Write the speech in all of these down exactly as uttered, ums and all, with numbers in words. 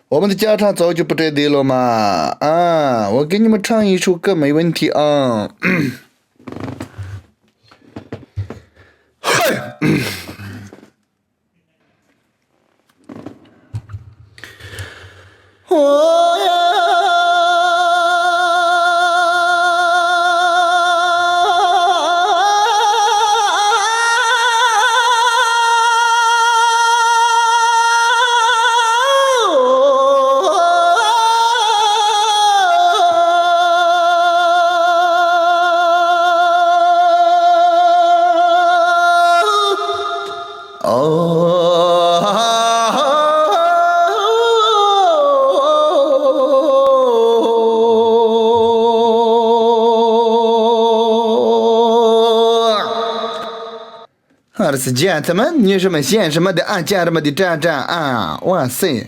我们的家常早就不带地了嘛。啊，我给你们唱一首歌，没问题啊。二十几，怎么你什么显什么的啊，讲什么的，这这啊，哇塞，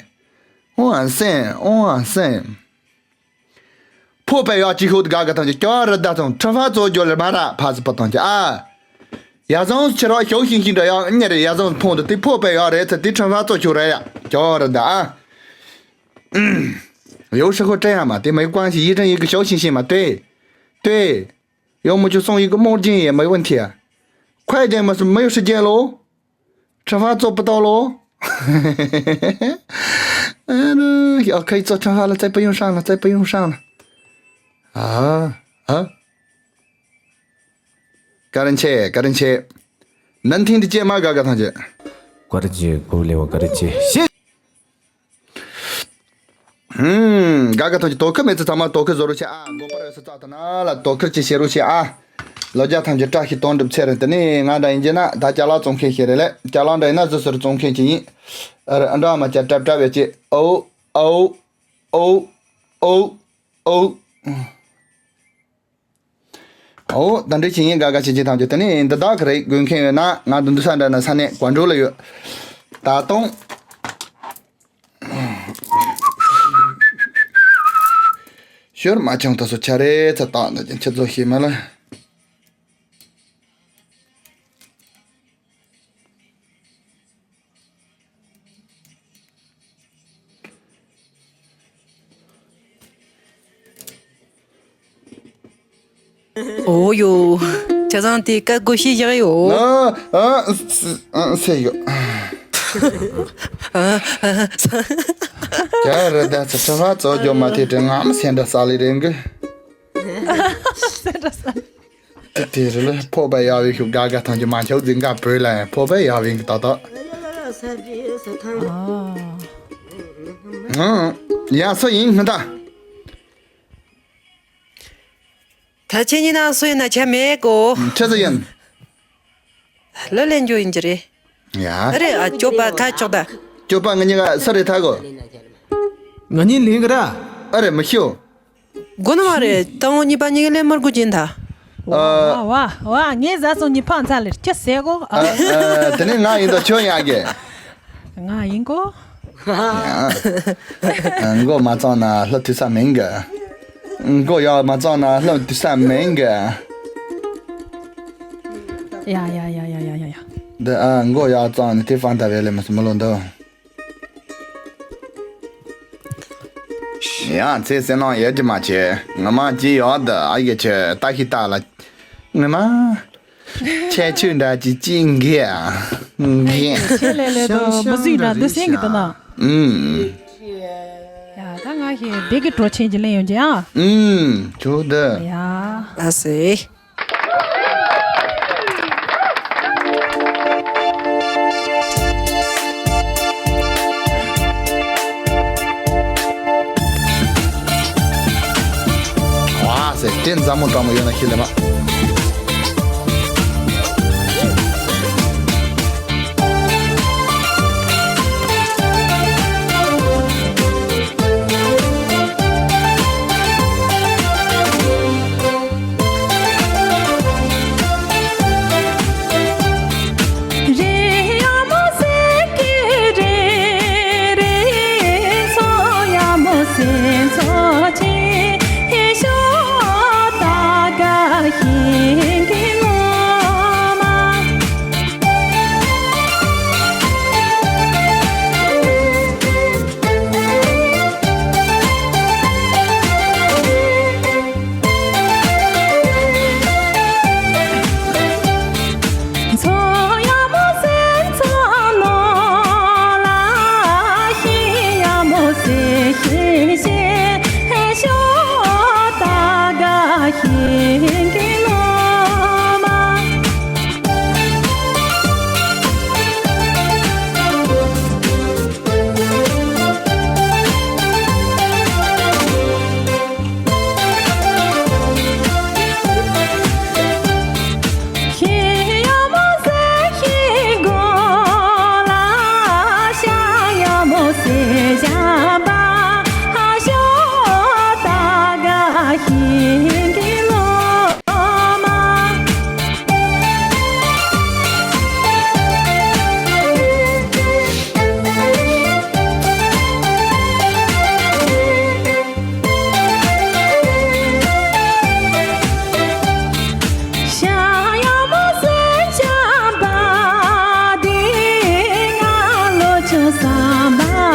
哇塞，哇塞。 ཕོ་པའི་ཡག་ཅིག་ཤོད་དགའ་དགའ་ཐང་ཅིག་ཀྱོ་རི་ད་ཐང་ཁྲི་ཧྥ་ཙོ་ཇོ་ལེ་མ་ར་ཕ་སི་པ་ཐང་ཅིག་ཨ། ཡ་ཟང་ཁྱི་རོ་ཤོག་ཤིང་ཤིང་འདྲ་ཡག་ཉེ་རེ་ཡ་ཟང་ཕོང་དུ་དེ་ཕོ་པའི་ཡག་རེད་ཚ་དེ་ཁྲི་ཧྥ་ཙོ་ཆུ་རེ་ཡ་ཀྱོ་རི་ད་ཨ། ཡོ་ཧྲི་ཁོ་ཀྲེ་ཡ་མ་དེ་མི་ཀོང་ཞིག་ཡི་ཀྲང་ཡི་གི་ཤོག་ཤིང་ཤིང་མ་ཏེ། ཏེ། ཡོ་མུ་ཆུ་སོང་ཡི་གི་མོར་ཇིན་ཡེ་མི་ཝན་ཐི་ཡ། ཁོ་ཡ་ཇན་མ་སུ་མི་ཡོ་ཧྲི་ཇན་ལོ། 吃饭做不到喽。嗯，要可以做成饭了，再不用上了，再不用上了。啊啊！个人切，个人切，能听得见吗？嘎嘎同学。个人切，过来我个人切。谢。 ཧུམ། དགའ་དགའ་ཐོན་གྱི་དོ་ཁུར་མེད་ཚེ་ཚང་མ་དོ་ཁུར་བཟོ་རོགས་བྱེད་ཨ། མགོ་པར་ཡོད་ས་རྩ་དང་ན་ལ་དོ་ཁུར་གྱི་བྱེད་རོགས་བྱེད་ཨ། ལོ་རྒྱ་ཐམས་ཅད་བཀྲ་ཤིས་དོན་འགྲུབ་ཚེ་རིང་དུ་ནི་ང་འདྲ་ཡིན་གྱི་ན་ད་ཅ་ལག་བཙོང་མཁན་ཞིག་རེད་ལེ། ཅ་ལག་འདྲ་ཡིན་ན་བཟོ་ཟུར་བཙོང་མཁན་ཅིག་ཡིན། ཨ་རེ་ཨ་འདྲ་མ་ཅ་གྲབ་གྲབ་ཡོད་ཀྱི་ཨོ་ཨོ་ཨོ་ཨོ་ཨོ། ཨོ། ད་འདྲ་ཞིག་ཡིན་དགའ་དགའ་བྱེད་ཀྱི་ཐམས་ཅད་དེ་ནི་འདི་དག་གི་རེད། དགོས་མཁན་ཡོད་ན་ང་དུ་འདུ་ས་འདྲ་ན་ས་གནས་གོ་འགྲོ་ལ་ཡོད། ད་དུང་། ཞོར་མ་ཆུང་དུ་སོ་ཆ་རེ་ཚ་བཏགས་འདི་ཅན་ཁྱེད་ཚོ་ཤེས་མ་ལ། ཨོ་ཡོ། ཆ་ཚང་དེ་ཀ་དགོས་ཤེས་བཞག་ཡོད། ཨ་ཨ་ཨ་སེ་ཡོ། ཨ་ཨ་ས། ཀྱ་ར་ད་ཚ་ཚ་བ་ཙོ་ཇོ་མ་ཐེ་ཏྲེ་ང་མ་སེ་འདྲ་ས་ལི་རེང་གི། སེ་འདྲ་ས་ལི། དེ་དེ་རེ་ལ་ཕོ་བ་ཡག་བའི་ཤུགས་དགའ་དགའ་ཐང་ཅི་མ་ཆོག་འཛིན་ག་བོད་ལ་ཕོ་བ་ཡག་བའི་ཏག་ཏག་ཡང་སུ་ཡིན་ཧི་ད། ད་ཁྱེད་གཉིས་ནང་སུ་ཡིན་ན་ཆ་མེད་གོ། ཆི་ཟིག་ཡིན། ལོ་ལེན་རྒྱུ་ཡིན་གྱི་རེད། ཡ། ཨ་རེ་ཨ་སྐྱོབ་པ་ཁ་ཆོག་ད། སྐྱོབ་པ་ང་གཉིས་ཀ་སུ་རེད་ཐ་གོ། ང་གཉིས་ལེན་གི་ར། ཨ་རེ་མི་ཤོ། དགོ་ནི་མ་རེད། དང་པོ་གཉིས་པ་གཉིས་ཀ་ལེན་མར་དགོ་གྱིན་ད། ཨ། ཝ་ཝ་ཝ་ངའི་བཟའ་ཚང་གཉིས་ཕངས་ཚ་ལེར་ཅི་ཟེར་གོ། ཨ་ཨ་དེ་ནས་ང་ཡིན་དོ་ཁྱོད་ཡག་གི། ང་ཡིན་གོ། མགོ་མ་བཙོང་ན་ལྷ་དུས་ས་མིན་གི། མགོ་ཡག་མ་བཙོང་ན་ལྷ་དུས་ས་མིན་གི། ཡ་ཡ་ཡ་ཡ་ཡ་ཡ་ཡ། འདི་ཨ་མགོ་ཡག་བཙོང་ནས་དེ་ཕན་ཐོགས་རེད་ལེ་མི་སྲིད་མི་ལོ་འདུག་ཡང་ཚེ་སེམས་ནང་ཡོད་ཀྱི་མ་ཆེ། ངོ་མ་ཅི་ཡོད་དུ་ཨ་ཡེ་ཆེ་ལྟ་ཤི་ལྟ་ལ། ངོ་མ། ཁྱད་ཆོས་འདྲ་ཅི་ཅི་འགི་ཨ། འགི་ཨ། ཁྱེད་ལས་ལས་དོ་མི་གཟིགས་ན་འདི་སེང་གི་དོ་ན། ཨུམ། ཡ་ད་ང་ཞིག་བདེ་གི་གྲོ་ཆེན་གྱི་ལེན་ཡོང་གི་ཨ། ཨུམ། ཇོ་ད། ཡ། ལ་སེ། ཝ་སེ་དེ་མཛའ་མོ་འདྲ་མོ་ཡོད་ན་ཤི་ལེ་མ།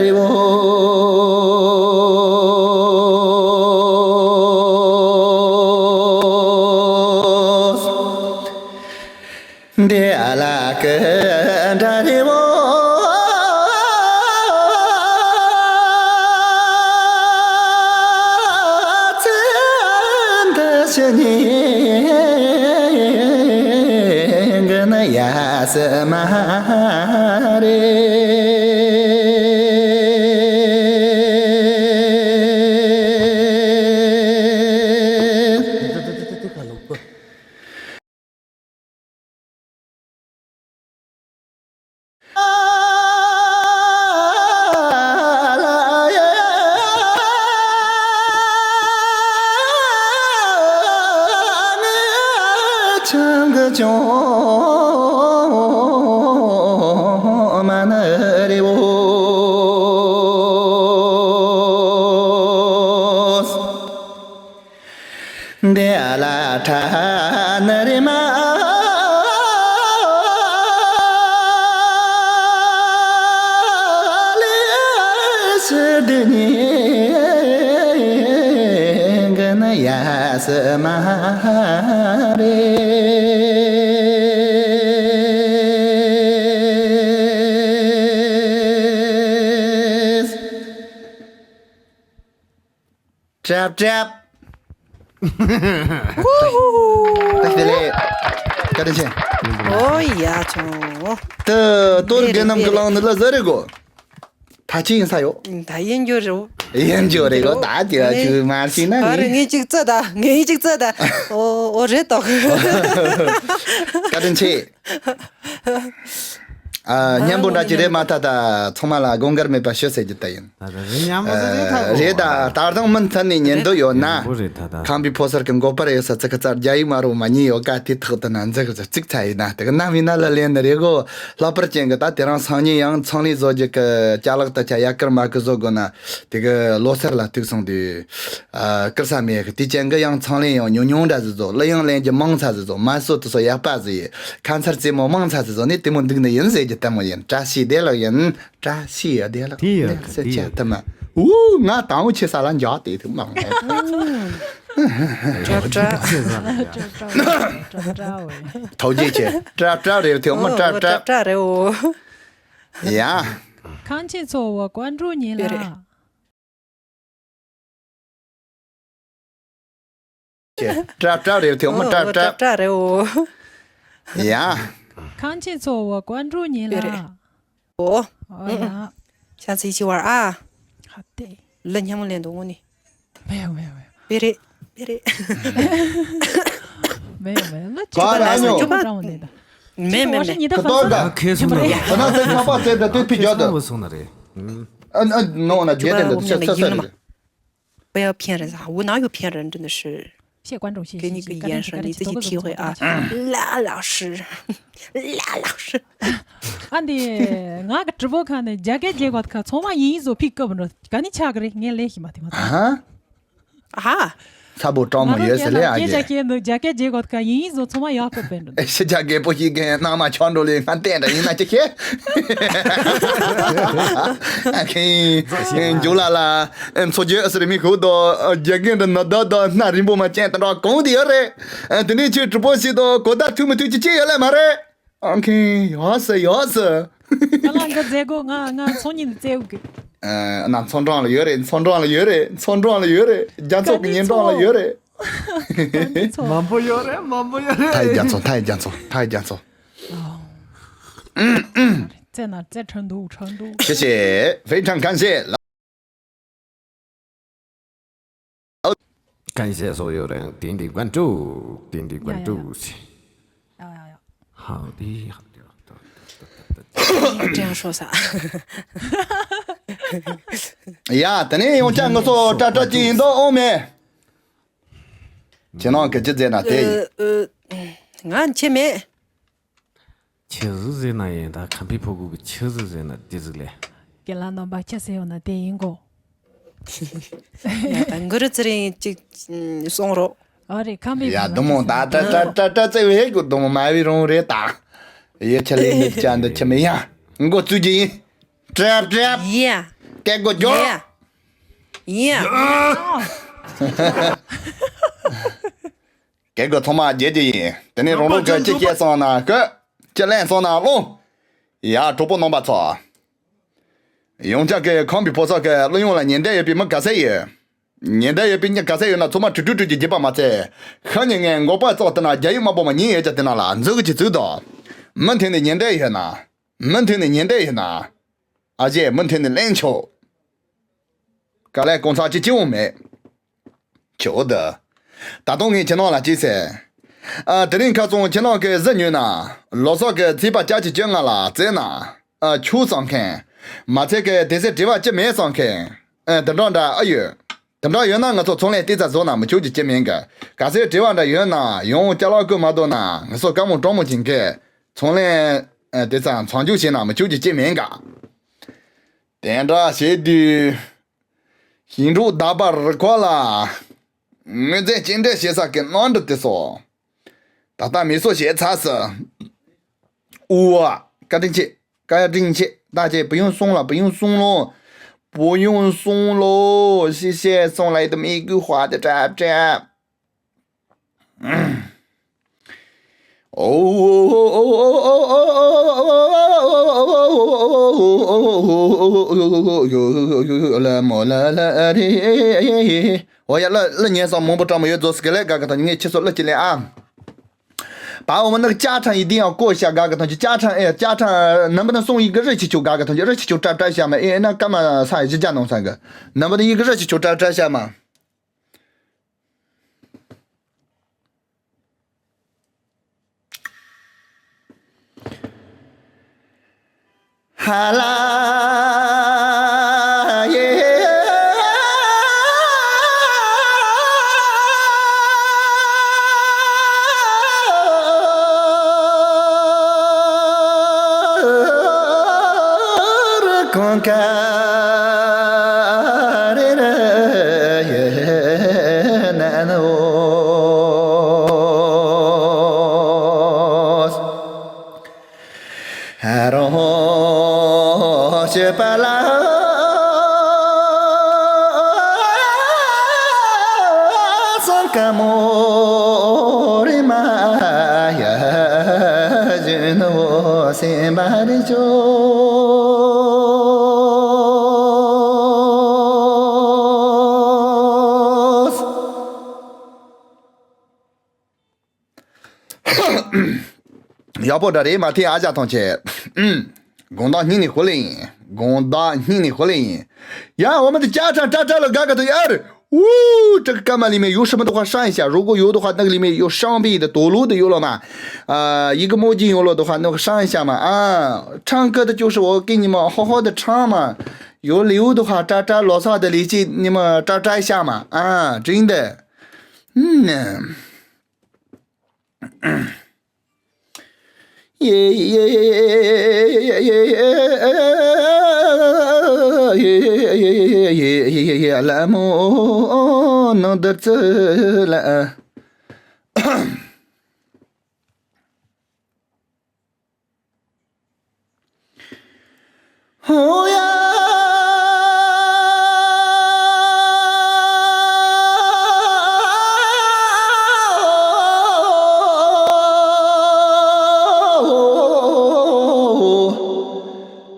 རི་བོ། འདི་ལ་ཀི་འདྲ་རི་བོ། ཚེ་འདི་ཕྱི་ཉིན་གི་ནི་ཡ་སི་མ་རེད། ཆང་གི་ཅུང་མ་ན་རི་བོ། འདི་ལ་ཁྲ་ནི་རི་མ་ལས་ཕྱི་འདི་ཉིད་ཀྱི་ནི་ཡ་སི་མ་རེད། ཀྲབ་ཀྲབ། བཀྲ་ཤིས་བདེ་ལེགས། བཀའ་དྲིན་ཆེ། ཨོ་ཡ་ཆུང་། ཏི་ཏོར་རྒན་རྣམས་ཀྱི་ལང་ནི་ལ་ཟ་རེ་གོ། ད་ཅི་ཡིན་ས་ཡོད། ད་ཡིན་རྒྱུ་རེད། ཡིན་རྒྱུ་རེད་གོ། ད་ཅི་ཡ་ཆུ་མ་ཤི་ན་ཨ་རེ་ངས་ཅིག་བཙལ་ད། ངས་ཅིག་བཙལ་ད། ཨོ་ཨོ་རེད་དོ། བཀའ་དྲིན་ཆེ། ཨ། སྙན་པོ་འདྲ་ཅིག་རེད་མ་ཐག་ད་ཚང་མ་ལ་དགོངས་འགལ་མེད་པ་ཞུ་ཟེར་རྒྱུ་ད་ཡིན། ད་ད་རེད། སྙན་པོ་ཟེར་རེད་ད། ཨ། རེད་ད། ད་དུང་མུ་མཐུད་ནས་ཉན་འདོད་ཡོད་ན། སྙན་པོ་རེད་ད་ད། ཁམས་པའི་ཕོ་གསར་གྱི་མགོ་པར་ཡོད་ས་ཚིག་གི་རྩར་རྒྱ་ཡིག་དམར་པོ་མ་ཉན་ཡོད་ཀ་དེ་ཐོག་ཏུ་ན་འཛུལ་གི་ཚིག་ཚ་ཡིན་ན་དེ་གི་ནམ་ཡིན་ན་ལ་ལན་ནི་རེད་གོ། ལྷག་པར་ཅན་གི་ད་དེ་རིང་སང་ཉིན་ཡང་ཚང་ལས་བཟོ་རྒྱུ་གི་ཅ་ལག་ད་ཆ་ཡ་ཀར་མ་ཀི་བཟོ་དགོས་ན་དེ་གི་ལོ་སར་ལ་ཐུག་སོང་དུས། ཨ། ཀིར་ས་མེད་གི་དེ་ཅན་གི་ཡང་ཚང་ལེན་ཡང་ཉུང་ཉུང་འདྲ་ཟིག་བཟོ། གླུ་དབྱངས་ལེན་རྒྱུ་མང་ཚ་ཟིག་བཟོ། མ་སོ་དུ་སོ་ཡག་པ་ཟིག་ཡིན། ཁ་མཚར་རྩེད་མོ་མང་ཚ་ཟིག་བཟོ་ནས་དེ་མོ་འདུག་ནི་ཡིན་ཟེར་རྒྱུ་ལྟད་མོ་ཡིན། བཀྲ་ཤིས་བདེ་ལེགས་ཡིན། བཀྲ་ཤིས་བདེ་ལེགས་དེ་ཡོད་གི་ཟེར་དེ་ཡོད་གི། ཐུབ་མ། ཨུ། ང་དང་པོ་ཆེ་ས་ལ་འཇག་དེ་ཐུབ་མ། ཀྲ་ཀྲ། ཐོག་རྒྱལ་ཆེ། ཀྲ་ཀྲ་རེད། ཐེའུ་མ་ཀྲ་ཀྲ། ཀྲ་ཀྲ་རེད་འོ། ཡ། ཁང་ཆེན་ཚོ་བ་ཀོན་ཀྲུའུ་ཉིན་ལ། ཀྲ་ཀྲ་རེད། ཐེའུ་མ་ཀྲ་ཀྲ། ཀྲ་ཀྲ་རེད་འོ། ཡ། ཁང་ཆེན་ཚོ་བ་ཀོན་ཀྲུའུ་ཉིན་ལ། འོ། ཨོ་ཡ། ཤ་ཚིག་ཅི་བར་ཨ། ཧ་ཏེ། ལ་སྙན་མོ་ལེན་འདུག་ངོ་ནི། མེད་མེད་མེད། པེ་རེད། པེ་རེད། མེད་མེད། ལ་ཅི་ག་ར་ཉོ། ཅི་ག་རང་ནས་ད། མེད་མེད་མེད། ཁ་ཏོག་ད། ཁེ་སོང་ན་རེད། ད་ན་སེ་ཁ་པ་སེ་ད་དེ་ཕི་རྒྱ་ད། སོང་སོང་ན་རེད། ཨ་ཨ་ནོ་ན་རྒྱ་དེ་ད་ཤ་ཚ་ཚ་རེད། 不要骗人啊，我哪有骗人，真的是。谢谢观众，谢谢，给你个眼神，你自己体会啊。谢谢，谢谢，感谢，感谢，多多多多，谢谢。 ལ་ལགས་སི། ལ་ལགས་སི། ཨ་འདི། ང་གི་直播ཁང་ནས་རྒྱ་སྐད་རྒྱག་གོ་ཁ་ཚང་མ་དབྱིན་ཡིག་བཟོ་ཕིག་སྐབས་འགྲོ་ག་ནི་ཆག་གི་རེད། ངས་ལས་ཤི་མ་ཐི་མ་ཐི། ཨ། ཨ། ཚ་པོ་སྤྲང་མོ་ཡོད་ཟེར་ལེ། ཨ་རྒྱ་ཡ། སྐད་ཆ་སྐད་འདུག་རྒྱ་སྐད་རྒྱག་གོ་ཁ་དབྱིན་ཡིག་བཟོ་ཚང་མ་ཡག་པོ་དཔེ་འགྲོ། ཤི་ཆ་རྒད་པོ་ཞིག་གི་ནང་མ་ཆང་འགྲོ་ལེ་ང་བསྟན་འདྲ་ཡིན་ན་ཅི་ཤེས། ཨ་ཁེ། འཇུ་ལ་ལ། མཚོ་རྒྱལ་ཨ་སི་རི་མི་ཁུག་དོ། རྒྱ་སྐད་འདྲ་ན་ད་ད་སྣ་རིང་པོ་མ་ཅན་ད་འདྲ་གང་དེ་ཡོད་རེད། ཨ། དེ་ནས་ཁྱོད་གྲུ་པོ་ཞིག་དང་གོ་ད་ཐུག་མི་ཐུག་ཅི་ཅི་ཡོད་ལེ་མ་རེད། ཨང་ཁེ། ཡོད་སི་ཡོད་སི། ང་ལ་འགའ་མཛད་དགོས། ང་ང་ཚོང་ཉིད་བཙལ་གི། ཨ། ན་ཚོང་གྲོང་ལ་ཡོད་རེད། ཚོང་གྲོང་ལ་ཡོད་རེད། ཚོང་གྲོང་ལ་ཡོད་རེད། རྒྱ་མཚོ་གི་ཉེ་གྲོང་ལ་ཡོད་རེད། མང་པོ་ཡོད་རེད། མང་པོ་ཡོད་རེད། ཐའི་རྒྱ་མཚོ། ཐའི་རྒྱ་མཚོ། ཐའི་རྒྱ་མཚོ། ཨ། རྩེ་ན་རྩེ་ཁྲ་འདུག་ཁྲ་འདུག 谢谢，非常感谢。 感谢所有人点点关注，点点关注。ཡ་ཡ་ཡ། 好的，好的。 这样说啥？ ཡ། དེ་ནས་ཡང་བསྐྱར་ང་ཚོ་ཀྲ་ཀྲ་ཅིག་ཡིན་མདོག་འོང་མེད། ཁྱེད་རང་གི་ཅི་མཛད་ན་དེ་ཡིན། ཨ། ཨ། ང་ཆེ་མེད། ཆི་ཟིག་ཟེར་ན་ཡིན། ད་ཁམས་པའི་ཕྲུ་གུ་གི་ཆི་ཟིག་ཟེར་ན་དེ་ཟིག་ལས། རྒན་ལགས་རྣམ་པ་ཆི་ཟེར་ཡོང་ན་དེ་ཡིན་གོ། ཡ། ད་གུ་རུ་ཚེ་རིང་ཅིག་གསུང་རོགས། ཨ་རེ། ཁམས་པའི་ཡ། བུ་དུ་མོ་ད་ཀྲ་ཀྲ་ཀྲ་ཀྲ་ཙེ་བའི་གུ་དུ་མོ་མ་བའི་རུང་རེད་ད། ཡེ་ཆ་ལེ་ནི་ཅན་དུ་ཆི་མི་ཡ། མགོ་བཙུགས་ཀྱི་ཡིན། ཀྲེབ་ཀྲེབ། ཡ། སྐད་དགོས་རྒྱུ། ཡ། ཡ། སྐད་དགོས་ཚང་མ་རྒྱལ་གྱི་ཡིན། དེ་ནས་རང་རང་གི་ཅི་སྐྱེས་སོང་ན་ཀི། ཅི་ལེན་སོང་ན་ལོ། ཡ་གྲོགས་པོ་རྣམ་པ་ཚོ། ཡང་བསྐྱར་གི་ཁམས་པའི་ཕོ་གསར་གི་གླུ་དབྱངས་ལ་ཉན་འདོད་ཡོད་པའི་མི་ག་ཚད་ཡོད། ཉན་འདོད་ཡོད་པའི་མི་ག་ཚད་ཡོད་ན་ཚང་མ་དྲུག་དྲུག་དྲུག་གི་རྒྱུད་པ་མ་ཚད། ཤ་ཉེ་ངན་འགོག་པ་ཙོག་དེ་ན་རྒྱ་ཡིག་དམར་པོ་མ་ཉན་ཡོད་ཀྱང་དེ་ན་ལ་འཛུལ་གི་ཅི་འཛུལ་དོ། མུ་མཐུད་ནས་ཉན་འདོད་ཡོད་ན། མུ་མཐུད་ནས་ཉན་འདོད་ཡོད་ན། ཨ་ཅེ་མུ་མཐུད་ནས་ལེན་ཆོག་དཀའ་ལས་དཀོན་མཆོག་ཅི་ཅི་འོང་མེད། ཆོག་ད། ད་དུང་ངས་ཁྱེད་རང་ལ་ཅི་ཟེར། ཨ་དེ་རིང་ཁ་སང་ཁྱེད་རང་གི་གཟི་ཉོས་ན། ལོ་གསར་གི་ཚེས་པ་བཅུ་གཅིག་བཅོ་ལྔ་ལ་བཙལ་ན། ཨ་ཆོག་བསམ་མཁན། མ་ཚད་གི་དེ་ཚེ་བྲེལ་བ་ཅི་མེད་བསམ་མཁན། ཨ་དེ་འདྲ་འདྲ་ཨ་ཡོད། དེ་འདྲ་ཡོད་ན་ང་ཚོ་ཚོང་ལས་ཏི་ཙ་བཟོ་ན་མི་ཆོག་རྒྱུ་ཅི་མིན་གི། ག་ཚོད་བྲེལ་བ་འདྲ་ཡོད་ན་ཡང་ཅ་ལག་བཀོལ་མ་ཐུབ་ན་ང་ཚོ་དཀའ་མོ་སྤྲང་མོ་བྱེད་མཁན། ཚོང་ལས་ཨ་ཏི་ཙ་མཚམས་འཇོག་བྱས་ན་མི་ཆོག་རྒྱུ་ཅི་མིན་གི། དེ་འདྲ་བྱེད་དུས། ཞིང་འབྲོག་བདག་པ་རི་ཁོ་ལ། དངོས་རྫས་སྐྱེལ་འདྲེན་བྱེད་ས་གི་གནམ་གྲུ་དེ་ཚོ། ད་ལྟ་མེ་གསོད་བྱས་ཚར་སོང་། ཨུ་ཨ། བཀའ་དྲིན་ཆེ། བཀའ་དྲིན་ཆེ། ད་ཅེ་བུ་ཡུང་སོང་ལ་བུ་ཡུང་སོང་ལོ། བུ་ཡུང་སོང་ལོ། ཤི་ཤེས་སོང་ལ་ཡི་དམ་མི་གུ་ཧ་དེ་གྲབ་གྲབ། ཨོ་ཡ་ལ་ལ་ཉན་སོང་མང་པོ་སྤྲང་མོ་ཡོད་རྫོགས་སི་ཀི་ལེ་དགའ་གི་དང་ངས་ཁྱེད་ཚོ་ལ་ཅི་ལེ་ཨ། པའོ་མ་ནག་ཅ་ཁྲང་ཡི་དེ་ཡང་བཀོད་བྱ་དགའ་གི་དང་ཅི་ཅ་ཁྲང་ཨེ་ཅ་ཁྲང་ནམ་བུ་ན་སོང་ཡི་གི་རི་ཆི་ཆུ་དགའ་གི་དང་ཅི་རི་ཆི་ཆུ་ཀྲབ་ཀྲབ་བྱ་མ་ཨེ་ན་ཀ་མ་ས་ཡི་ཅི་ཅ་ནང་ས་གི་ནམ་བུ་ན་ཡི་གི་རི་ཆི་ཆུ་ཀྲབ་ཀྲབ་བྱ་མ། ཧ་ལ་ཡེ། གང་ག་རེ་རེ་ཡེ་ན་ནོ། རོ་ཤེ་པ་ལ་སང་ཀ་མོ་རེ་མ་ཡ་ཇུ་ནོ་སེ་མ་རེ་ཅོ། ཡག་པོ་འདྲ་རེད་མ་ཐེ་ཨ་ཅག་ཐང་ཆད། ཨུམ། དགོང་དག་སྙིང་ནས་ཧུ་ལེ་ཡིན། དགོང་དག་སྙིང་ནས་ཧུ་ལེ་ཡིན། ཡ་འོ་མ་དེ་ཅ་ཁྲ་ཏྲ་ཏྲ་ལ་དགའ་ག་དུ་ཡར། ཨུ། ཀྲག་ཀ་མ་ལི་མེ་ཡོ་ཧྲི་མ་དོ་ཁ་ཧྲང་ཤ་རུ་གོ་ཡོ་དོ་ཁ་ནག་ལི་མེ་ཡོ་ཧྲང་པི་དེ་དོ་ལུ་དེ་ཡོ་ལོ་མ། ཨ་ཡི་གེ་མོ་ཇི་ཡོ་ལོ་དོ་ཁ་ནག་ཧྲང་ཤ་མ་ཨ། ཁྲང་ཀ་དེ་ཅོ་ཧྲི་འོ་ཀི་ཉི་མ་ཧོ་ཧོ་དེ་ཁྲང་མ། ཡོ་ལི་ཡོ་དོ་ཁ་ཏྲ་ཏྲ་ལོ་ས་དེ་ལི་ཅི་ཉི་མ་ཏྲ་ཏྲ་ཤ་མ་ཨ། དྲིན་དེ། ཨུམ།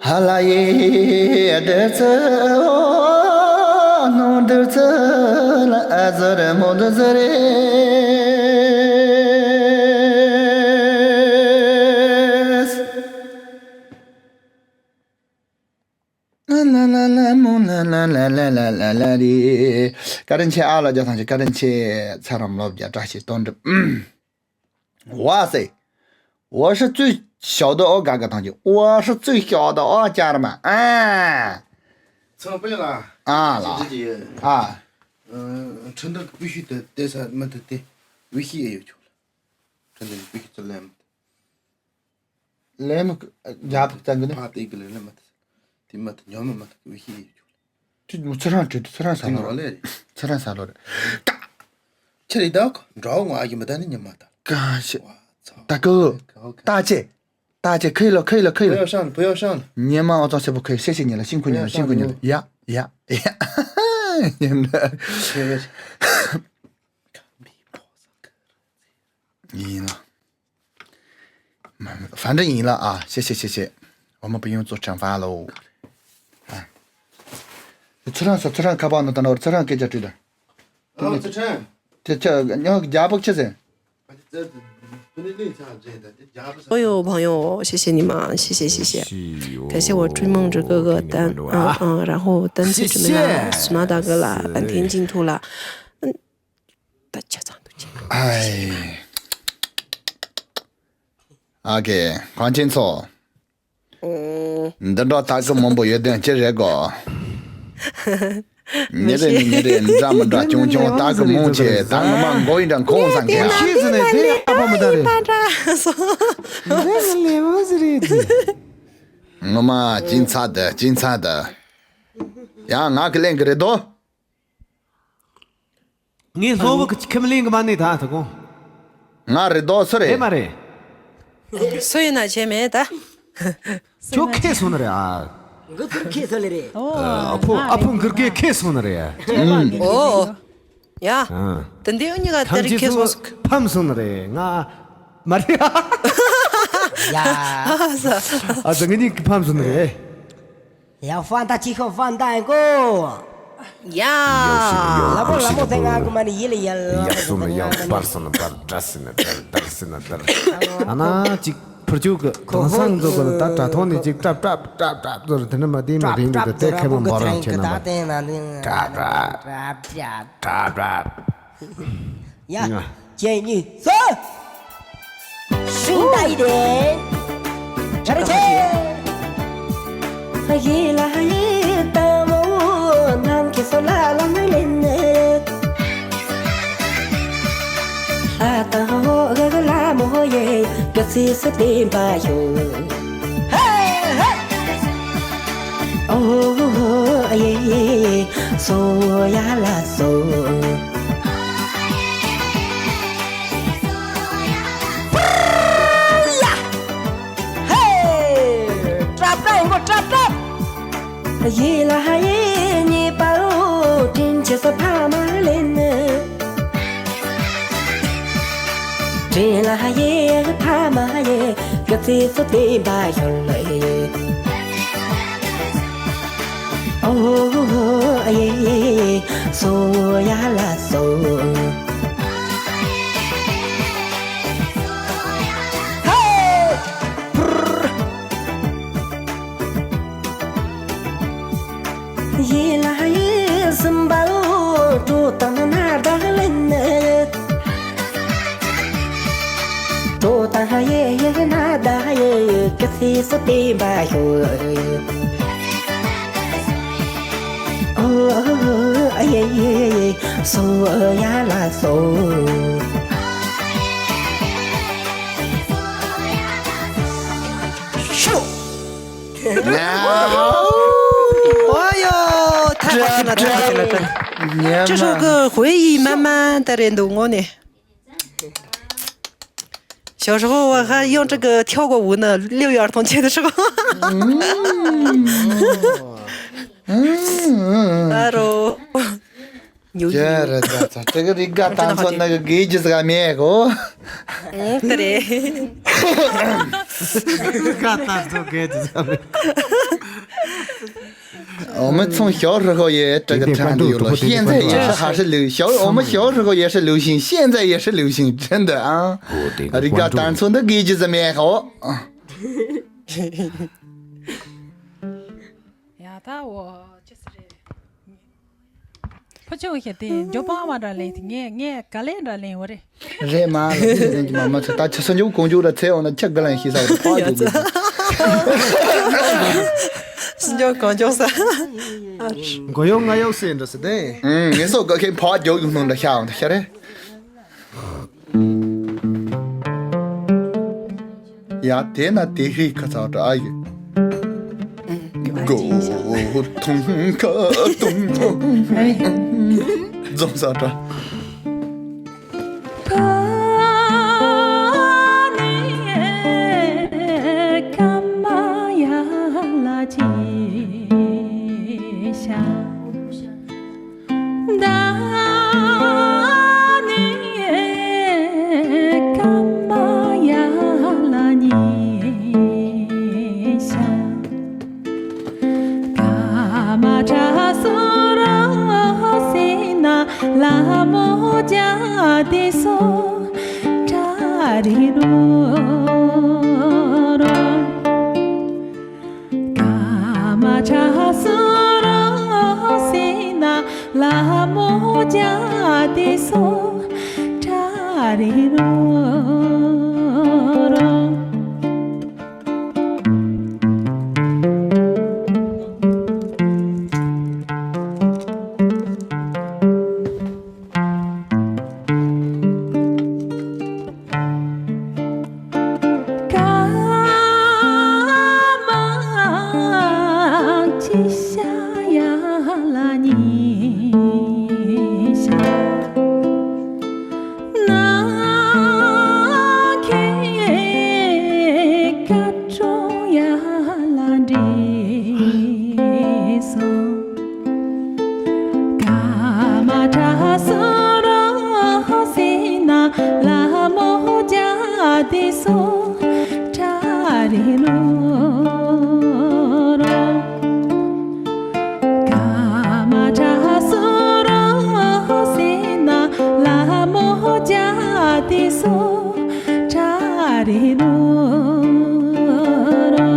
ཧ་ལ་ཡེ་བདུད་རྩི་ནོར་བདུད་རྩི་ལ་ཨ་ཟུར་མོ་འདི་ཟུར་རེ། ལ་ལ་ལ་མོ་ལ་ལ་ལ་ལ་ལ་ལ་ལ་རེ། བཀའ་དྲིན་ཆེ་ཨ་ལ་རྒྱ་ཐང་ཆེ་བཀའ་དྲིན་ཆེ་ཚ་རམ་ལོ་བརྒྱ་བཀྲ་ཤིས་དོན་འགྲུབ། 哇塞，我是最小的哦，嘎嘎糖球，我是最小的哦，家人们，哎， ཚང་དཔོན་ལ། ཨ་ལ། ཅི་ཅི་ཅི། ཨ། ཁྲིན་ཏུ་སྤུ་ཤུ་དེ་དེ་ས་མི་དེ་དེ་བི་ཤི་ཨེ་ཡོད་ཆོག་ལ། ཁྲིན་ཏུ་སྤུ་ཤུ་ཚུར་ལེན་མི་དེ། ལེན་མི་རྒྱ་ཕུག་ཙང་གི་ནི། ཕ་དེ་གི་ལེན་ལེན་མི་དེ། དེ་མི་དེ་ཉོ་མི་མི་དེ་བི་ཤི་ཨེ་ཡོད་ཆོག་ལ། ཁྱོད་ཚོ་རང་བྲོས་ཏེ་ཚོ་རང་ས་ལོ་རེད། ཚོ་རང་ས་ལོ་རེད། ཀ་ཁྱེད་རེད་ད་འགྲོ་ང་ཡིན་པ་ད་ནི་ཉི་མ་ད། ཀ་ཤི། ད་ཀོ། ད་ཅེ། ད་ཅེ་可以了，可以了，可以了。不要上了，不要上了。 ཉི་མ་ཨོ་ཙང་སེ་པོ་可以，谢谢你了，辛苦你了，辛苦你了。呀呀呀。 ཡིན་ལ། 反正ཡིན་ལ་ཨ། 谢谢谢谢。 我们不用做惩罚喽。 ཨ། ཚུར་རང་ས་ཚུར་རང་ཁ་པར་ནང་ད་ནོར་ཚུར་རང་སྐད་ཆ་དྲིས་ད། ཨ་ཚུར་རང་། དེ་ཆ་ཉོ་རྒྱ་ཕོག་ཆེ་ཟེར། 所有朋友，谢谢你们，谢谢谢谢，感谢我追梦者哥哥单，嗯嗯，然后单曲姊妹啦，苏娜大哥啦，蓝天净土啦，嗯，大家长都见过。哎，OK，黄金错。 འདི་འདྲ་ལྟ་གི་མང་པོ་ཡོད་དོན་ཅི་རེད་གོ། ཉི་རེ་ཉི་རེ་འདྲ་མི་འདྲ་ཅུང་ཅུང་ལྟ་གི་མང་ཆེ་ད་ངོ་མ་མགོ་ཡི་འདྲ་ཁོང་སང་གི། ཤེས་ཟིན་ནས་དེ་ཡག་པོ་མི་འདྲ་རེད། འདི་ལེ་མོ་ཟི་རེད། ངོ་མ་ཅིན་ཚ་དེ་ཅིན་ཚ་དེ། ཡང་ང་གི་ལེན་གི་རེད་དོ། ངས་སློབ་བུ་གི་ཁས་ལེན་གི་མ་ནི་ད་ཐུ་གོ། ང་རེད་དོ་སུ་རེད། དེ་མ་རེད། སུ་ཡིན་ན་བྱས་མེད་ད། ཁྱོད་ཁས་སོང་ནི་རེད་ཨ། ང་ཚོར་ཁས་སོང་ལེ་རེད། ཨ་ཕོ་ཨ་ཕོ་འགུར་གེ་ཁས་སོང་ནི་རེད། ཨོ། ཡ། ཨ། དེ་འདི་གཉིས་ཀ་དེ་རིང་ཁས་སོང་། ཕམ་སོང་ནི་རེད་ང་། མ་རེད་ཨ། ཡ། ཨ་ཟ། ཨ་ཟ་ངེད་གཉིས་ཕམ་སོང་ནི་རེད། 要放大几口放大一个。 ཡ། ལ་མོ་ལ་མོ་དེ་ང་གི་མ་ནི་ཡིད་ལ་ཡལ། 要送的要，པར་སོང་ན་པར། དར་སི་ན་དར། དར་སི་ན་དར། ཨ་ན་ཅིག་ཕུར་ཅུག་གི་དེང་སང་ཚོ་གི་ནི་ད་དྲ་ཐོག་ནས་ཅིག་ཏྲབ་ཏྲབ་ཏྲབ་ཏྲབ་ཚོ་རེད། དེ་ནི་མ་དེ་མ་རིང་གི་དེ་ཁེ་མོ་འབར་རང་ཁྱེད་རྣམ་པ། ཏྲབ་ཏྲབ་ཏྲབ་ཏྲབ། ཡ། གཅིག་གཉིས་གསུམ། ཤུགས་ད་ཡི་དེ། ཁྲ་རེ་ཆེ། ཡི་ལ་ཡི་ད་མོ་ནམ་ཁེ་སོ་ལ་ལ་མི་ལེན་ནི། ལ་ད་ཧོ་ག་ག་ལ་མོ་ཡེ་ག་སི་སི་ཏེ་བ་ཡོ། ཧེ་ཧེ། ཨོ་ཨ་ཡེ་ཡེ་ཡེ། སོ་ཡ་ལ་སོ། ཡ། ཧེ། ཏྲབ་ཏྲབ་ཡིན་གོ་ཏྲབ་ཏྲབ། ཡེ་ལ་ཧ་ཡེ་ཉེ་པའོ་དྲིན་ཆེ་ས་ཕ་མ་ལེན་ནི། དྲིན་ལ་ཧ་ཡེ་ཕ་མ་ཡེ་ག་ཚེ་སོ་དེ་བ་ཡོ་ལེ། ཨོ་ཨ་ཡེ་ཡེ་ཡེ། སོ་ཡ་ལ་སོ། ཧེ། ཡེ་ལ་ཡེ་སིམ་པའོ་དྲོ་དང་ན་ད་ལེན་ནི། དྲོ་དང་ཡེ་ཡེ་ན་ད་ཡེ་ག་ཚེ་སོ་དེ་བ་ཡོ། ཨོ་ཨ་ཡེ་ཡེ་ཡེ། སོ་ཡ་ལ་སོ། ཤུ། ཨ་ཡོ། ཐ་ཐ་ཐ་ཐ་ཐ་ཐ། ཉེ་མ། 这首歌回忆满满的人都我呢。 小时候我还用这个跳过舞呢，六一儿童节的时候。ཨ་རོ། ཉོ་ཡོད། ཡ་རེད་ད་ད། དེ་ག་རི་ག་དང་ཚོ་ན་གི་གེ་ཇི་ཟ་མེད་གོ། ཨོ་དེ་རེད། རི་ག་དང་ཚོ་གེ་ཇི་ཟ་མེད། 我们从小时候也这个唱的有了，现在也是还是流，小，我们小时候也是流行，现在也是流行，真的啊。 རི་ག་དང་ཚོ་འདི་དགེ་རྒྱུ་ཟ་མེད་ཧོ། ཡ་ད་འོ་ཅི་ཟེར་རེད། ཕ་ཆོས་ཤེས་ཏེ་འཇོ་པང་བ་འདྲ་ལེན་ཏེ་ངས་ངས་ག་ལེ་འདྲ་ལེན་བ་རེད། རེད་མ་ལ་ལེན་གྱི་མ་མ་ཚོ་ད་ཆ་སོ་འཇོ་གོང་འཇོ་ར་ཚེ་འོ་ན་ཆ་ག་ལེན་ཤེས་ས་བ་ཕ་འཇོ་གི། སུ་འཇོ་གང་འཇོ་ས། མགོ་གཡོག་ང་གཡོག་སེ་འདྲ་སེ་དེ། ངེད་སོ་ག་ཁེ་ཕ་འཇོ་གི་སྣང་འདྲ་ཤ་འོ་ད་ཤ་རེད། ཡ་དེ་ན་དེ་ཧི་ཁ་ཚ་འདྲ་ཨ་ཡི། གོ་ཐོང་ཁ་ཐོང་། རྫོང་ས་འདྲ། ཁ་ནས་ ད་ནི་ཀ་མ་ཡ་ལ་ཉི་ཤ། ཀ་མ་ཏྲ་སུ་ར་ཧོ་སི་ན་ལ་མོ་ཏྲ་ཏི་སོ་ཏྲ་རི་རོ་རོ། ཀ་མ་ཏྲ་སུ་ར་ཧོ་སི་ན་ལ་མོ་ཏྲ་ཏི་སོ་ཏྲ་རི་རོ་རོ། ཀ་མ་ཅི་ཤ་ཡ་ལ་ཉི་ཤ། ན་ཁེ་ཀ་ཀྲོ་ཡ་ལ་འདྲེ་སོ། ཀ་མ་ཏྲ་སུ་ར་ཧོ་སི་ན་ལ་མོ་ཏྲ་ཏི་སོ་ཏྲ་རི་རོ་རོ། ཀ་མ་ཏྲ་སུ་ར་ཧོ་སི་ན་ལ་མོ་ཏྲ་ཏི་སོ་ཏྲ་རི་རོ་རོ།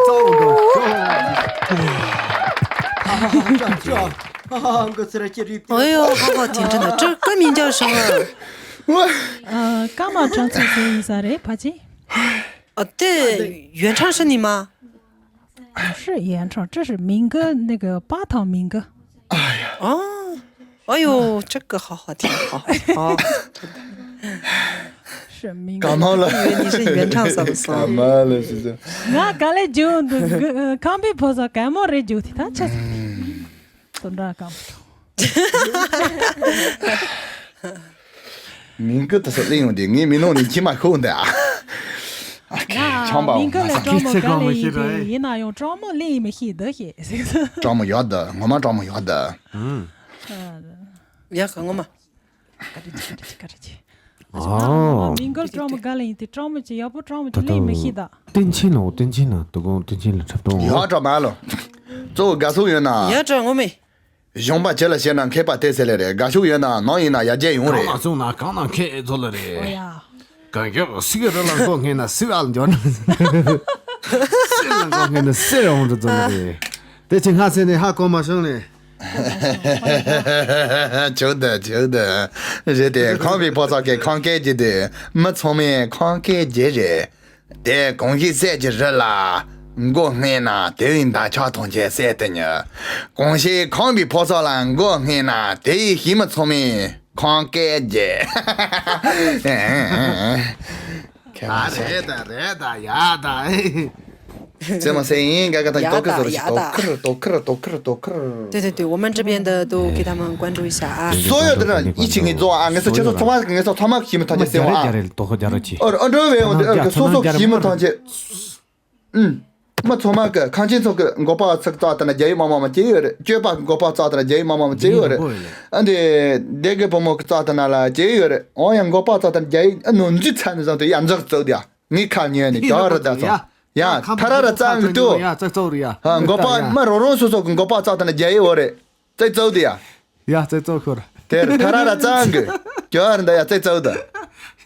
ཙོག་འགྲོ། ཨ་ཧ་ཧ། འགོ་ཚུགས་ར་ཅི་རིབ་ཏེ། ཨོ་ཡོ། ཧ་ཧ། དེ་འདྲ་ན་སྤྲུལ་སྐུ་མིང་རྒྱག་ཤོག་ཨ། ཀ་མ་ཀྲང་ཚེ་ཟེར་ཡིན་ས་རེད་ཕ་ཅི། ཨ་དེ་ཡོན་ཁྲང་ཧྲི་ནི་མ། 是原唱，这是民歌，那个八套民歌。 ཨ་ཡོ། ཅག་གི་ཧ་ཧ་དེ་ཧ་ཧ། 是民歌。 ཀ་མ་ལ། 你是原唱什么 ཀ་song མ་ལ་ཞིག་ཅང་། ང་ག་ལེ་རྒྱུ་འདུག་ཁམས་པའི་ཕོ་སོགས་གད་མོ་རེ་རྒྱུ་དེ་ད་ཆ་དུ་འདྲ་གམ། མིང་གི་དུ་སོ་གླེང་ཡོང་དེ་ངའི་མི་ནོར་ནས་ཁྱི་མ་ཤོག་འདི་ཨ། ཨ་ཁེ་ཆང་པ་མིང་གི་ལས་ཀྱི་ཚེ་གང་མི་ཤེས་ར། ཡིན་ན་ཡང་གྲོགས་མོ་གླེང་མི་ཤེས་འདི་ཤེས། གྲོགས་མོ་ཡོད་འདི་ངོ་མ་གྲོགས་མོ་ཡོད་འདི། ཡ་ག་ངོ་མ། ཀ་རེ་ཅི་ཀ་རེ་ཅི་ཀ་རེ་ཅི། ཨོ། མིང་གི་ཀྲོ་མོ་ག་ལ་ཡིན་ཏེ་ཀྲོ་མོ་ཅི་ཡག་པོ་ཀྲོ་མོ་ཅི་ལེན་མི་ཤེས་ད། བསྟན་ཆེན་ལ་བསྟན་ཆེན་ལ་དུ་གོང་བསྟན་ཆེན་ལ་འཁྲབ་སྟོན། ཡག་ཀྲོ་མ་ལོ། གཙོ་བོ་དགའ་སུ་ཡོད་ན། ཡག་ཀྲོ་ངོ་མི། གཞོན་པ་ཁྱེད་ལ་བཤད་ན་མཁས་པ་དེ་ཚེ་ལས་རེད། དགའ་ཤུགས་ཡོད་ན་ནང་ཡིན་ན་ཡར་རྒྱས་ཡོང་རེད། གང་ལ་སོང་ན་གང་ན་མཁས་ཚོ་ལ་རེད། ཨོ་ཡ། གང་མགྱོགས་སིག་རི་ལ་མགོ་སྔས་ན་སིག་ཨ་ལ་འབྱོར་ན། སིག་ལ་མགོ་སྔས་ན་སིག་འོང་དུ་ཚོ་ལ་རེད། དེ་ཚེ་སྔ་ཚེ་ནས་ཧ་གོ་མ་བྱུང་ནས། ཆོག་ད་ཆོག་ད། རེད་དེ་ཁམས་པའི་ཕོ་སོགས་ཀྱི་ཁམས་སྐད་ཀྱི་དེ་མི་ཚང་མས་ཁམས་སྐད་ཀྱི་རེད། དེ་གོང་ཞིག་སད་ཀྱི་རི་ལ་མགོ་སྔས་ན་དེ་བས་འདབ་ཆགས་ཐོན་ཆེད་སད་དེ་ཉི། གོང་ཞིག་ཁམས་པའི་ཕོ་སོགས་ལ་མགོ་སྔས་ན་དེ་ཡི་ཞི་མི་ཚང་མས་ཁམས་སྐད་ཀྱི། ཁྱེད་མ་ཟད། རེད་ད་རེད་ད་ཡ་ད། 这么声音，刚刚他都可是都可是都可是都可是都可是。对对对，我们这边的都给他们关注一下啊。所有的人一起给你做啊，俺是全是从啊，俺是从嘛起么团结生活啊。 ཨོ་ཨོ་འགྲོ་བའི་འོང་དེ་ཨོ་སོ་སོ་གི་མི་ཐང་ཆད། ཨུམ། མི་ཚང་མ་གི་ཁང་ཆེན་ཚོ་གི་མགོ་པ་ཚིག་རྩ་དེ་ན་རྒྱ་ཡིག་མ་མ་མ་སྐྱེ་ཡོད་རེད། སྐྱོད་པ་གི་མགོ་པ་རྩ་དེ་ན་རྒྱ་ཡིག་མ་མ་མ་སྐྱེ་ཡོད་རེད། ཨ་འདི་སྡེ་དགེ་བུ་མོ་གི་རྩ་དེ་ན་ལ་སྐྱེ་ཡོད་རེད། འོ་ཡང་མགོ་པ་རྩ་དེ་ན་རྒྱ་ཡིག་ཨ་ནོ་འཛི་ཚ་ནི་བཟང་དུ་ཡ་འཛག་རྩོག་དེ་ཡ་ངའི་ཁ་ཉན་ནི་རྒྱ་རི་ད་སོང་ཡ་ཐ་ར་ར་རྩ་གི་དུ་ཡ་ཚིག་རྩོག་རེད་ཡ། མགོ་པ་མ་རོ་རོང་སོ་སོ་གི་མགོ་པ་རྩ་དེ་ན་རྒྱ་ཡིག་འོ་རེད། ཚིག་རྩོག་དེ་ཡ། ཡ་ཚིག་རྩོག་ཤོར། དེར་ཐ་ར་ར་ཙང་གི། རྒྱ་ར་འདི་ཡ་ཚིག་རྩོག་དང་།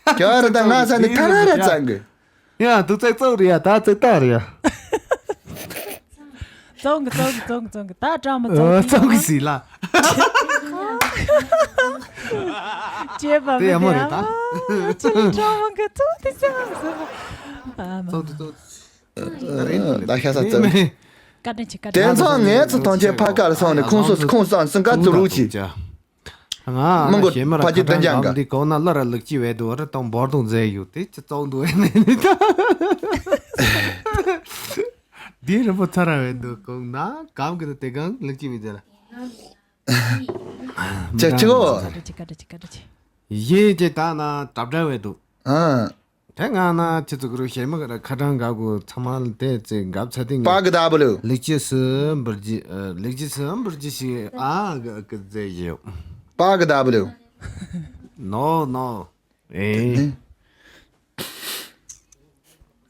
རྒྱ་ར་འདི་ང་ས་ནི་ཐ་ར་ར་ཙང་གི། ཡ་དུ་ཚིག་རྩོག་རེད་ཡ་ད་ཚིག་རྟགས་རེད་ཡ། ཙོང་གི་ཙོང་གི་ཙོང་གི་ཙོང་གི་ད་ཀྲང་མོ་ཙོང་གི་ཙོང་གི་ཟིག་ལ། ཅེས་པ་དེ་ཡ་མོ་རེད་ད། ཅི་ལི་ཀྲང་མོ་གི་ཙོང་དེ་ཙང་ཟིག་ལ། ཙོང་དེ་ཙོང་། ད་ཤ་ས་ཙོང་། ཀ་ཏན་ཆི་ཀ་ཏན། དེ་ཚང་ངས་ཚོ་ཐང་ཆེན་ཕ་ཀ་ལ་སོང་ནས་ཁོང་ཚོ་ཁོང་ཚང་སུན་ཀ་ཙུ་རུ་ཆི། ང་མི་མགོ་ཕ་ཅི་དོན་ཀྱང་ག། འདི་གོང་ན་བླ་ར་ལུག་ཅི་བས་དུ་བར་དང་འབོར་དང་མཛད་ཡོད་དེ་ཅི་ཙོག་འདུག་ཨེ་མེད་ནི་ད། འདི་རི་མོ་ཚ་ར་བས་འདུག་གོང་ན་གམ་གི་དེ་གང་ལུག་ཅི་བས་མཛད་ལ། ཅི་ཅི་གོ། ཡིན་ཅི་ད་ན་གྲབ་འདྲ་བས་འདུག་ཨ། དེ་ང་ན་ཁྱེད་ཚོ་གུ་རུ་ཞེ་མ་ག་ར་ཁ་གྲངས་འགའ་གུ་ཚང་མ་ལ་དེ་ཚེ་འགབ་ཚ་ཏིང་པ་གི་ད་བུ་ལུ། ལེགས་སྐྱེས་སུ་འབུར་གྱི་ཨ། ལེགས་སྐྱེས་སུ་འབུར་གྱི་ཞིག་ཨ་ག་གི་རྫས་ཡོད། པ་གི་ད་བུ་ལུ། ནོ་ནོ། ཨེ།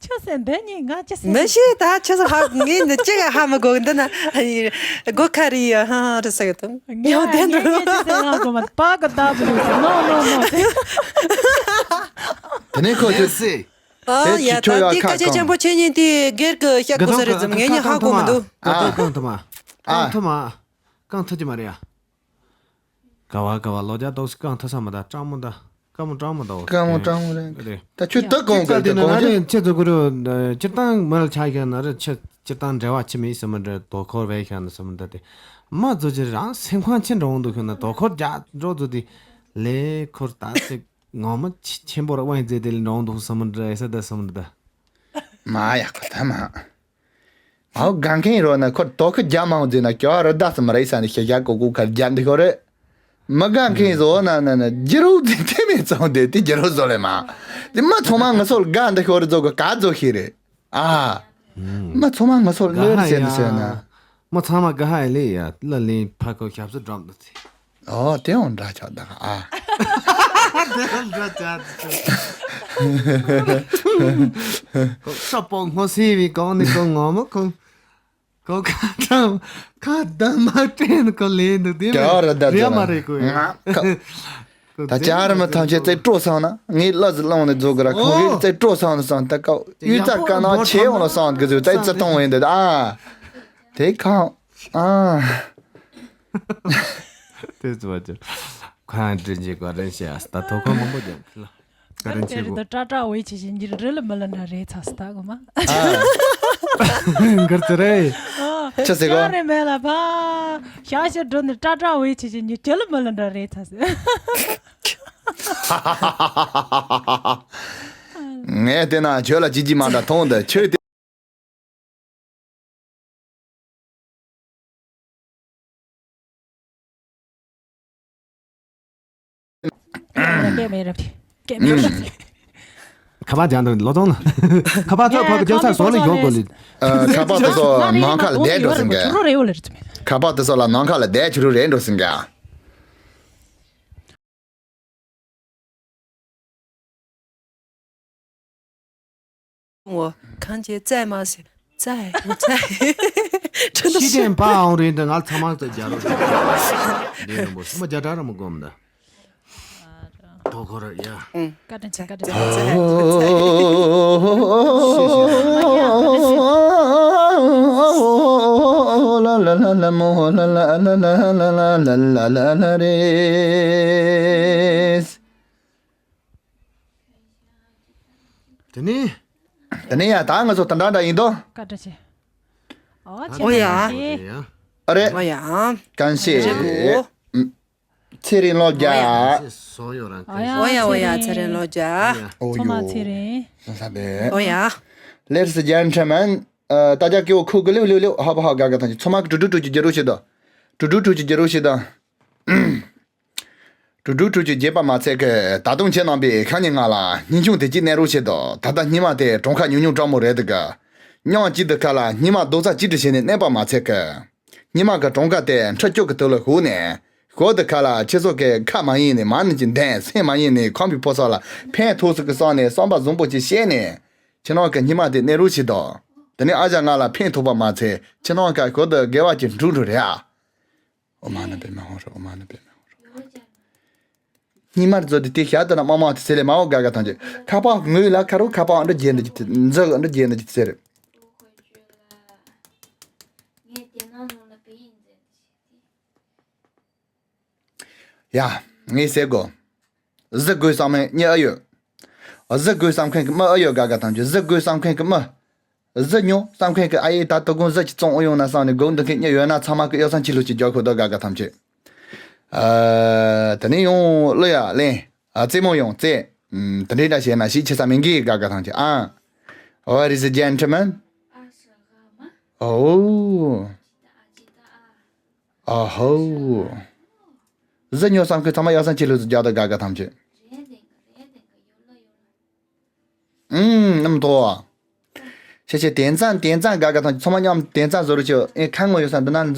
ཁྱོད་སེམས་འདི་གཉིས་ང་ཅི་སེམས། མི་ཤེས་ད་ཁྱོད་ཚོ་ཧ་ངས་འདི་གཅིག་ཧ་མི་གོ་འདི་ན་སྒོ་ཁ་རི་ཡ་ཧ་ཧ་རི་ས་གི་དང་ངས་ཡང་དེ་ངས་འདྲ་ངས་ཅི་སེམས་ཧ་གོ་མ་པ་གི་ད་བུ་ལུ་ནོ་ནོ་ནོ། དེ་ནས་ཁོ་ཚོས། ཨ་དེ་ཡ་ཁྱོད་ད་ཡ་འདི་ཁ་སྐད་ཆེན་པོ་ཁྱེད་གཉིས་དེ་སྒེར་གི་བཤད་དགོས་ས་རེད་ཙམ་ངས་ནི་ཧ་གོ་མི་འདུག་ད་ལྟ་གང་ཐུབ་མ། གང་ཐུབ་མ། གང་ཐུབ་ཀྱི་མ་རེད་ཡ། ག་བ་ག་བ་ལོ་རྒྱ་ཏོག་སི་གང་ཐུབ་ས་མ་ད་སྤྲང་མོ་ད་སྐར་མོ་སྤྲང་མོ་ད་འོ་སྐར་མོ་སྤྲང་མོ་རེད། ད་ཁྱོད་ད་གང་གི་ད་གང་ཁྱེད་ཚོ་གུ་རུ་སྤྱིར་བཏང་མི་ལ་ཆ་ཤས་ན་རེ་ཆ་སྤྱིར་བཏང་འབྲེལ་བ་ཆི་མི་ཡིན་སི་མི་འདྲ་དོ་ཁོར་བས་ཤ་ན་སི་མི་འདྲ་དེ་མ་ཚོ་ཅི་རང་སེམས་ཁོང་ཆེན་འགྲོ་འོང་འདུག་ཤོད་ན་དོ་ཁོར་རྒྱ་འགྲོ་ཚོ་དེ་ལས་ཁོར་ད་སེ་ངོ་མ་ཆེན་པོ་ར་དབང་མཛད་དེ་ལས་འགྲོ་འོང་འདུག་སི་མི་འདྲ་ཨེ་ས་ད་སི་མི་འདྲ་ད། མ་ཡག་པ་ད་མ། ཨའོ་གང་མཁན་རོ་ན་ཁོ་དོ་ཁུ་རྒྱ་མང་ཟེར་ན་ཀྱོ་རི་དྭགས་སུ་མ་རེད་ས་ནས་ཤེས་བྱ་ཀོ་ཀོ་ཁར་རྒྱ་འདི་ཤོ་རེད། མི་གང་མཁན་བཟོ་ན་ན་ན་རྒྱུ་རུ་དེ་དེ་མེད་ཙང་དེ་དེ་རྒྱུ་རུ་བཟོ་ལེ་མ། དེ་མ་ཚང་མ་ང་ཚོ་ལ་དགའ་འདི་ཤོ་རི་བཟོ་གི་ག་བཟོ་ཤེས་རེད། ཨ། མ་ཚང་མ་ང་ཚོ་ལ་ལོས་ཟེར་ནི་ཟེར་ན། མ་ཚང་མ་དགའ་ཧ་ཡ་ལེ་ཡ་ལ་ལེན་ཕ་ཁོ་ཞབས་སུ་འགྲོ་འདུག་ཚེ། ཨོ་དེ་འོང་འདྲ་ཆགས་ད་ཨ། དེ་འོང་འདྲ་ཆགས་ད། ཁོ་ཤོག་པོ་སྔོ་སེ་བའི་གོང་ནས་ཁོ་ངོ་མ་ཁོ། ཁོ་ཁ་ཏམ་ཁ་ཏམ་མ་སྤྲད་ནས་ཁོ་ལེན་འདུག་དེ་རེད་རེད་མ་རེད་ཁོ། ད་ཅ་ར་མ་ཐམས་ཅད་རྩེ་སྤྲོ་སང་ན་ངས་ལ་ཟི་ལོང་ནས་རྫོགས་གི་ར་ཁོང་གིས་རྩེ་སྤྲོ་སང་ནས་སང་ད་ཀའོ་ཡུལ་ཙ་ཀ་ན་ཆེ་འོང་ལ་སང་གི་ཟུ་ད་རྩེ་གཏོང་བས་འདི་ཨ། དེ་ཁང་ཨ། དེ་ཚོ་བ་ཅི་ཁོ་ཡང་དྲིན་ཆེ་བཀའ་དྲིན་ཆེ་ཨ་ད་ཐོ་ཁོ་མང་པོ་རྒྱབ་ལ། བཀའ་དྲིན་ཆེ་གོ། ད་ཀྲ་ཀྲ་འོས་ཆེ་ཆེ་འགྱུར་རི་ལ་མི་ལ་འདྲ་རེད་ཚ་སི་ད་གོ་མ། འགར་ཚེ་རེད། ཆ་ཟེ་གོ། ཤ་རེ་མེད་ལ་ཕ། ཤ་ཤ་འགྲོ་ནི་ཀྲ་ཀྲ་འོས་ཆེ་ཆེ་འགྱུར་ཅི་ལ་མི་ལ་འདྲ་རེད་ཚ་སི། ངས་བལྟས་ན་ཁྱོད་ལ་ཅི་ཅི་མ་འདྲ་མཐོང་འདི་ཁྱོད་དེ། སྐད་མེད་རབས་སྐད་མེད་རབས། ཁ་པར་རྒྱག་འདུག་ལོ་ཏོང་ལ། ཁ་པར་ཚོ་ཕ་གི་ཇོ་ས་བཟོ་ལ་ཡོད་དགོས་ལི། ཨ། ཁ་པར་དེ་ཚོ་ནང་ཁ་ལ་བསྡད་འགྲོ་ཟིན་ག། ཁ་པར་དེ་ཚོ་ལ་ནང་ཁ་ལ་བསྡད་ཆུ་རུ་རེད་འགྲོ་ཟིན་ག། འོ། གང་བྱེད་བཙལ་མ་ཟེར། བཙལ་བཙལ། ཁྲི་ཤི་ཏན་པ་ཨང་རེད་འདི་ང་ཚང་མ་ཚོ་རྒྱ་རོ་ཞིག་འདི་རིང་པོ་སུ་མ་རྒྱ་གྲ་ར་མི་གོམ་ད། དོ་ཁོ་ར་ཡ། བཀའ་དྲིན་ཆེ་བཀའ་དྲིན་ཆེ། དེ་ནས། དེ་ནས་ཡ་ད་ང་ཚོ་དེ་འདྲ་འདྲ་ཡིན་དོ། བཀའ་དྲིན་ཆེ། ཨོ་ཡ། ཨ་རེད། ཨོ་ཡ། ཀན་ཤེས། རེད་གོ། ཚེ་རིང་ལོ་བརྒྱ། ཨོ་ཡ། ཨོ་ཡ་ཨོ་ཡ་ཚེ་རིང་ལོ་བརྒྱ། ཨོ་ཚང་མ་ཡོ། ཚེ་རིང་། ལྷ་ལྷ་བེ། ཨོ་ཡ། Ladies and gentlemen, ཨ། ད་ཅག་ཀེའོ་ཁུ་གི་ལེའུ་ལེའུ་ལེའུ་ཧ་པ་ཧ་ག་ག་ཐང་ཅི་ཚོ་མ་གི་དྲུ་དྲུ་དྲུ་ཅི་རྒྱ་རུ་ཤི་ད། དྲུ་དྲུ་དྲུ་ཅི་རྒྱ་རུ་ཤི་ད། དྲུག་དྲུག་དྲུག་ཅུ་བརྒྱད་པ་མ་ཚད་ཀི། ད་དུང་ཁྱེད་རྣམ་པས་ཁ་ཉིན་ང་ལ་སྙིང་ཆུང་དེ་གཅིག་གནས་རོགས་བྱེད་དོ། ད་ལྟ་སྙིང་མ་དེ་གྲོང་ཁ་ཉུང་ཉུང་སྤྲང་མོ་རེད་འདུག་ག། སྙིང་གཅིག་འདི་ཁ་ལ་སྙིང་མ་རྡོག་རྩ་གཅིག་ཏུ་བྱས་ནས་གནས་པ་མ་ཚད་ཀི། སྙིང་མ་གི་གྲོང་ཁ་དེ་འཕྲུལ་སྐྱོག་གི་ཐོག་ལ་ཞུགས་ནས། ཞོར་དུ་ཁ་ལ་ཁྱེད་ཚོ་གི་ཁ་མ་ཡིན་ནས་མ་ཎི་གཅིག་འདོན། སེམས་མ་ཡིན་ནས་ཁམས་པའི་ཕོ་གསར་ལ་ཕན་ཐོགས་སྲིད་ཀི་བསམ་ནས་བསམ་པ་བཟང་པོ་ཅིག་བཤད་ནས། ཁྱེད་རང་གི་སྙིང་མ་དེ་གནས་རོགས་བྱེད་དོ། དེ་ནས་ཨ་ཅག་ང་ལ་ཕན་ཐོགས་པ་མ་ཚད་ཁྱེད་རང་ག་ཞོར་དུ་དགེ་བ་ཅིག་འགྲུབ་འགྲོ་རེད་ཨ། ཨོ་མ་ཎི་པདྨེ་ཧཱུྃ། ཨོ་མ་ཎི་པདྨེ་ཧཱུྃ། སྙིང་མར་བཟོ་དེ་དེ་ཞག་དེ་ན་མ་མ་དེ་ཟེར་ལེ་མ་འོ་ག་ག་ཐང་ཅེ། ཁ་པར་ངོས་ལ་ཁ་རུ་ཁ་པར་ཨ་འདྲ་རྒྱན་འདྲ་ཅི་ཟེར། འཛག་ཨ་འདྲ་རྒྱན་འདྲ་ཅི་ཟེར། ཡ། ངས་ཟེར་གོ། གཟི་དགོས་བསམ་མཁན་གཉིས་ཨ་ཡོད། གཟི་དགོས་བསམ་མཁན་གྱི་མི་ཨ་ཡོད་ག་ག་ཐམས་ཅད། གཟི་དགོས་བསམ་མཁན་གྱི་མི། གཟི་ཉོ་བསམ་མཁན་གྱི་ཨ་ཡེ་ད་དོ་དགོང་གཟི་ཅིག་བཙོང་ཨོ་ཡོང་ན་བསམ་ནས་སྒོ་འདི་མཁན་གཉིས་ཡོད་ན་ཚང་མ་གི་ཡོ་བསྲང་ཆི་ལུགས་ཅིག་རྒྱག་ཁོ་དོ་ག་ག་ཐམས་ཅད། ཨ། དེ་ནས་ཡང་གླུ་ཡ་ལེན། ཨ། རྩེད་མོ་ཡང་རྩེད། ཨམ། དེ་འདྲའི་འདྲ་བྱས་ན་ཞིག་ཆེ་ས་མིན་གི་ག་ག་ཐམས་ཅད་ཨ། What is a gentleman? Oh. ཨ་ཧོ། གཟི་ཉོ་བསམ་མཁན་ཚང་མ་ཡག་སང་ཆི་ལུགས་སུ་རྒྱག་དང་དགའ་དགའ་ཐམས་ཅད། ཨུམ། ཨུམ། ཐོ། ཆེ་ཆེ། དེང་སང་དེང་སང་དགའ་དགའ་ཐང་ཚང་མ་མཉམ་དེང་སང་བཟོ་རུ་ཆེ། ཨེ། ཁང་ངོ་ཡོད་ས་འདི་ན།